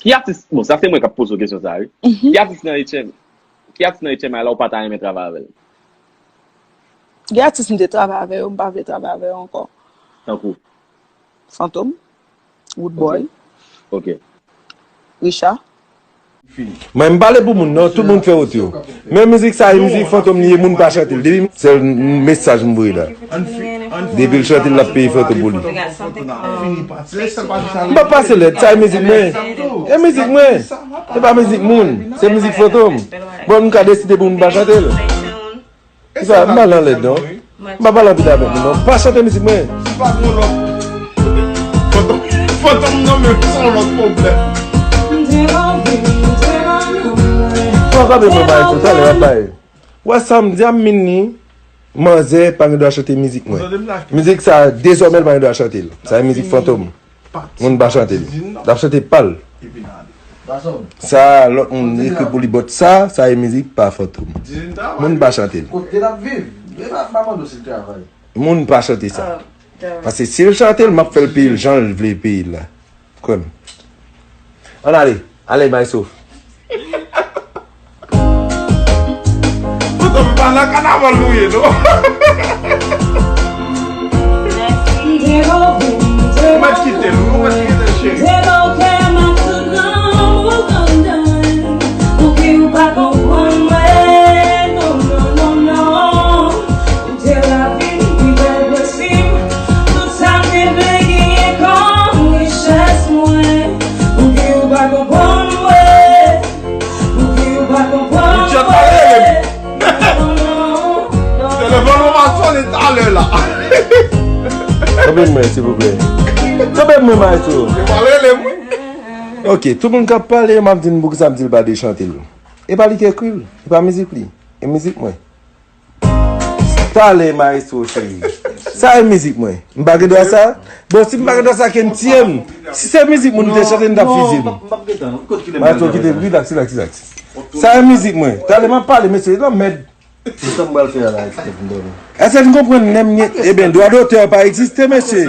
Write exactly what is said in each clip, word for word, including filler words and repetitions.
Ki atis, bon, sa se mwen k ap poze w kesyon sa a, wi. Ki atis nan H M, ki atis nan H M I la ou pa ta renmen travay avè l? Gen atis m te travay avè yo, m pa vle travay avè yo ankò. Tankou? Fantom, Woodboy, Richard. Mwen, m pale pou moun, non, tout moun fè wot yo. Men mizik sa, e mizik Fantom li ye, moun pa chante l. Depi sèl mesaj m voye la. Depi l chante l, l ap peye Fantom pou li. M pa pase lèd, sa e mizik mwen. E mizik mwen. Se pa mizik moun. Se mizik Fantom. Bon, m ka deside pou moun pa chante l. Sa, m pa nan lèd non. M pa pale anpil avèk moun non. Pa chante mizik mwen. Si pa gen yon lòt Fantom, Fantom nan men se yon lòt pwoblèm. Fò kanpe mwen bay tou, talè w ap bay. Wè sa m di a m min li, manzè pa gen dwa chante mizik mwen. Mizik sa dezòmè l pa gen dwa chante l. Sa e mizik Fantom. Moun pa chante l. L ap chante pa l. Sa lòt moun ekri pou li bòt sa, sa e mizik pa Fantom. Moun pa chante l. Moun pa chante sa. Paske si l chante l, m ap fè l peye l jan l vle peye l la. Kwè m. Ann ale. Ale, Maestro. Fantom pa nan kanaval nou ye non. Ou mèt kite l, ou mèt kite l cheri. Telefòn mwen pa sonnen talè la. Kanpe mwen silvouplè. Kanpe mwen maestro. Ok, tout moun k ap pale yo m ap di n poukisa m di l pa de chante l. E pa li ki ekri l, e pa mizik li, e mizik mwen. Talè maestro cheri. Sa e mizik mwen. M pa gen dwa sa. Bon, si m pa gen dwa sa, ke n tiye m. Si se mizik moun te chante, n t ap fize m. Maestro kite, relax, relax, relax. Sa e mizik mwen. Talè m ap pale, mesye, lanmèd. Kisa m pral fè a la, eksplike m dòmi. Èske n konprann menm? Ebyen, dwa dotè pa egziste, mesye.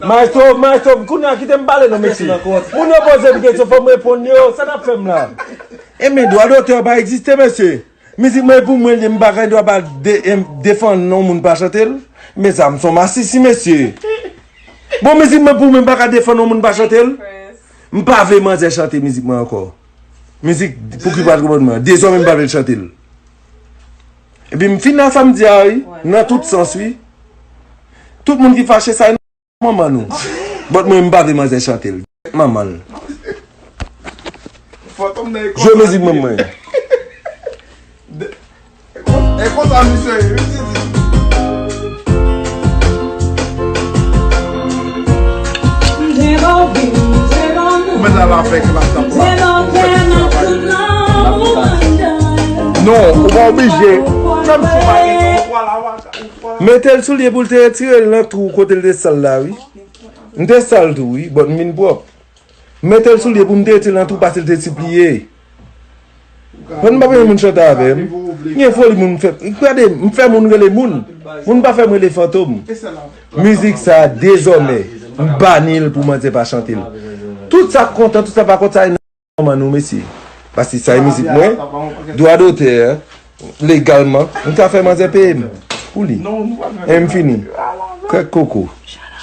Maestro, maestro, kounye a kite m pale non, mesye. Moun yo poze m kesyon, fò m reponn yo. Sa n ap fè m la? Ebyen, dwa dotè pa egziste, mesye. Mizik mwen e pou mwen li ye, m pa gen dwa pa de, em, defann yon moun pa chante l. Men sa, m se yon masisi, mesye. Bon, mizik mwen pou mwen, m pa ka defann yon moun pa chante l. M pa vle manzè chante mizik mwen ankò. Mizik, pou ki pa konprann mwen, dezòmè m pa vle l chante l. Epi m fin nan sa m di a wi, nan tout sans wi. Tout moun ki fache sa e manman nou. But mwen m pa vle manzè chante l. Manman l. Jwe mizik mwen mwen. E konsa misye ye wi Didi. Ou mèt al avèk l ap tap la. Non, ou pa oblije. Menm si w pa gen tan, ou pral avèk. Mete l sou lye pou l te retire l nan twou kote l te sal la wi. M te sal tou wi, but m vin pwòp. M mete l sou lye pou m te retire l nan twou paske l te sipliye. Pandan m pa renmen moun chante avè m. M gen foli moun m fè. Gade, m fè moun rele moun. Moun pa fè m rele fantom. Mizik sa dezòmè, m bani l pou manzè pa chante l. Tout sa k kontan, tout sa pa kontan, sa e nan manman nou, mesye. Paske sa e mizik mwen. Dwa dotè, legalman, m ka fè manzè peye m pou li. E m fini. Krèk koko.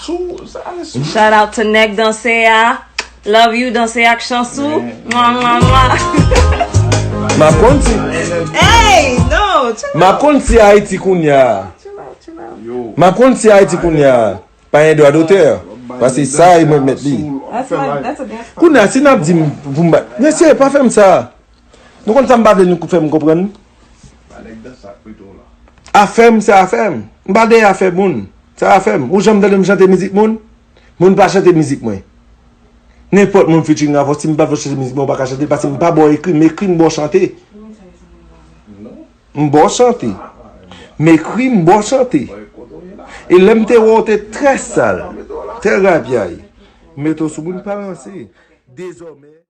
Shout out to Nèg Danse a. Love you, Danse ak Chansou. Mwa, mwa, mwa. M ap konn si. Hey, no, chill M ap out, konn si Ayiti kounye a. chill out, chill out. M ap konn si Ayiti kounye a. Pa gen dwa dotè. Paske sa e mwen k mèt li. That's my, that's a dance. Kounye a, si n ap di m pou m bat. Mesye, pa fè m sa. Nou konn sa m pa vle nou fè m konprann? Afè m se afè m. M pa dèyè afè moun. Se afè m. Ou janm tande m chante mizik moun? Moun pa chante mizik mwen. Nenpòt moun featuring avè w, si m pa vle w chante mizik mwen, ou pa ka chante l paske m pa ba w ekri, m ekri, m ba w chante. M ba w chante. M ekri, m ba w chante. E lè m te wè w te trè sal, trè rapyay, m mete w sou moun pa ranse. Dezòmè.